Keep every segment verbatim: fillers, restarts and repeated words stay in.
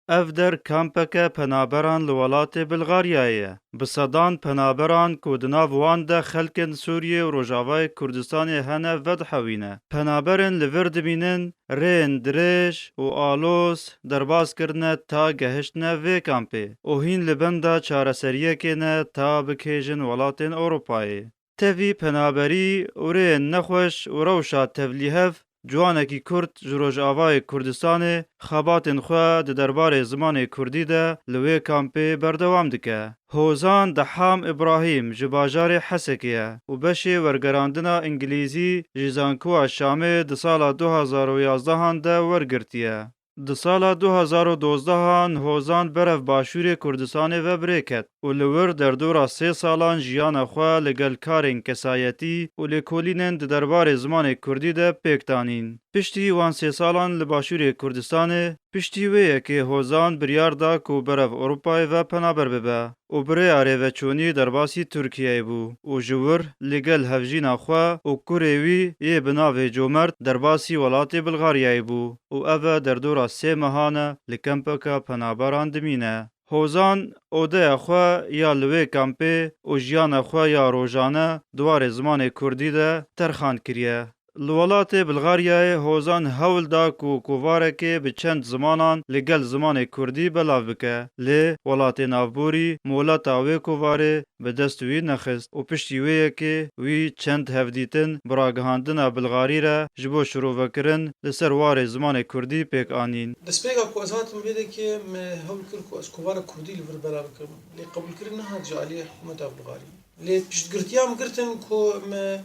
Ev der kampeke penaberan li welatê Bilgaryayê ye. Bi sedan penaberan ku di nav wan de xelkên Sûriyê û Rojavayê Kurdistanê hene vedihewîne. Penaberên li vir dimînin rêyên dirêj û aloz derbas kirine ta gehiştine vê kampê û hîn li benda çareseriyekê ne ta bikêjin welatên Ewropayê. Tevî penaberî û rêyên nexweş û rewşa tevlîhev ciwanekî Kurd ji Rojavayê Kurdistanê xebatên xwe di derbarê zimanê Kurdî de li wê kampê berdewam dike. Hozan Deham Îbrahîm ji bajarê Hesekê ye û beşê wergerandina Îngilîzî ji Zankoa Şamê di sala du hazar û yazdehan de wergirtiye. Di sala du hazar û dozdehan Hozan berev başûrê Kurdistanê ve bi rê ket û li wir derdora sê salan jiyana xwe li gel karên kesayetî û lêkolînên di derbarê zimanê Kurdî de pêk danîn. Piştî wan sê salan li başûrê Kurdistanê, piştî wê yekê Hozan biryar da ku berev Ewropayê ve penaber bibe û bi rêya rêveçûnî derbasî Tirkiyeyê bû û ji wir li gel hevjîna xwe û kurê wî yê bi navê Comert derbasî welatê Bilgaryayê bû û ev e derdora sê mehan e li kempeke penaberan dimîne. Hozan odeya xwe ya li wê kampê û jiyana xwe ya rojane di warê zimanê Kurdî de terxan kiriye. Li welatê Bilgaryayê Hozan hewl da ku kovarekê bi çend zimanan li gel zimanê Kurdî belav bike, lê welatê navborî moleta wê kovarê bi dest wî nexist û piştî wê yekê wî çend hevdîtin bi ragihandina Bilgarî re ji bo şirovekirin li ser warê zimanê Kurdî pêk anîn. Destpêka ku ez hatim vê dekê, me hewl kir ku ez kovara Kurdî li vir belav bikim, lê qebûlkirin nehat ji aliyê hikûmeta Bilgarî. Lê piştgirtiya min girtin ku me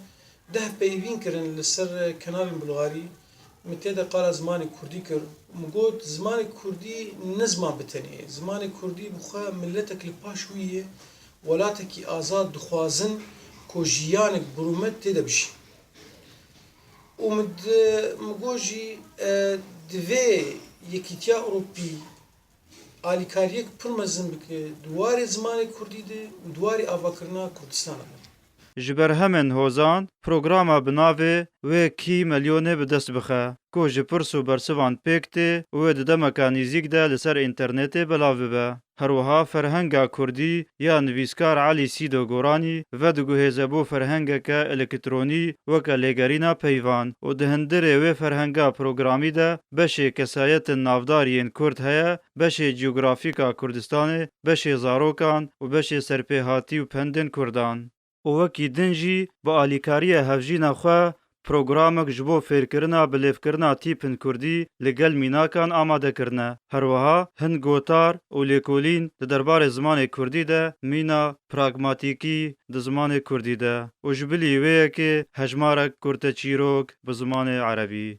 deh peyvîn kirin li ser kenalên Bulgarî, min tê de qala zimanê Kurdî kir. Min got, zimanê Kurdî ne ziman bi tenê ye. Zimanê Kurdî bi xwe miletek li paş wî ye, welatekî azad dixwazin ku jiyanek bi rûmet tê de bijî. Û min di-, min got jî, e, divê Yekîtiya Ewropî alîkariyek pir mezin bike di warê zimanê Kurdî de û di warê avakirina Kurdistana de. Ji berhemên Hozan, programa bi navê Wê Kî Melyonê bi dest bixe, ku ji pirs û bersivan pêk tê û wê di demeka nîzîk de li ser înternetê belav bibe. Her wiha ferhenga Kurdî ya nivîskar Elî Sîdo Goranî vediguhêze bo ferhengeke elektronî weke lêgerîna peyvan û di hundirê wê ferhenga programî de beşê kesayetên navdar yên Kurd heye, beşê ciyografîka Kurdistanê, beşê zarokan û beşê serpêhatî û pendên Kurdan. Û wekî din jî bi alîkariya hevjîna xwe programek ji bo fêrkirina bilêvkirina tîpin Kurdî li gel mînakan amade kirine. Her wiha hin gotar û lêkolîn di derbarê zimanê Kurdî de mîna pragmatîkî di zimanê Kurdî de û ji bilî wê yekê hejmarek kurteçîrok bi zimanê Erebî.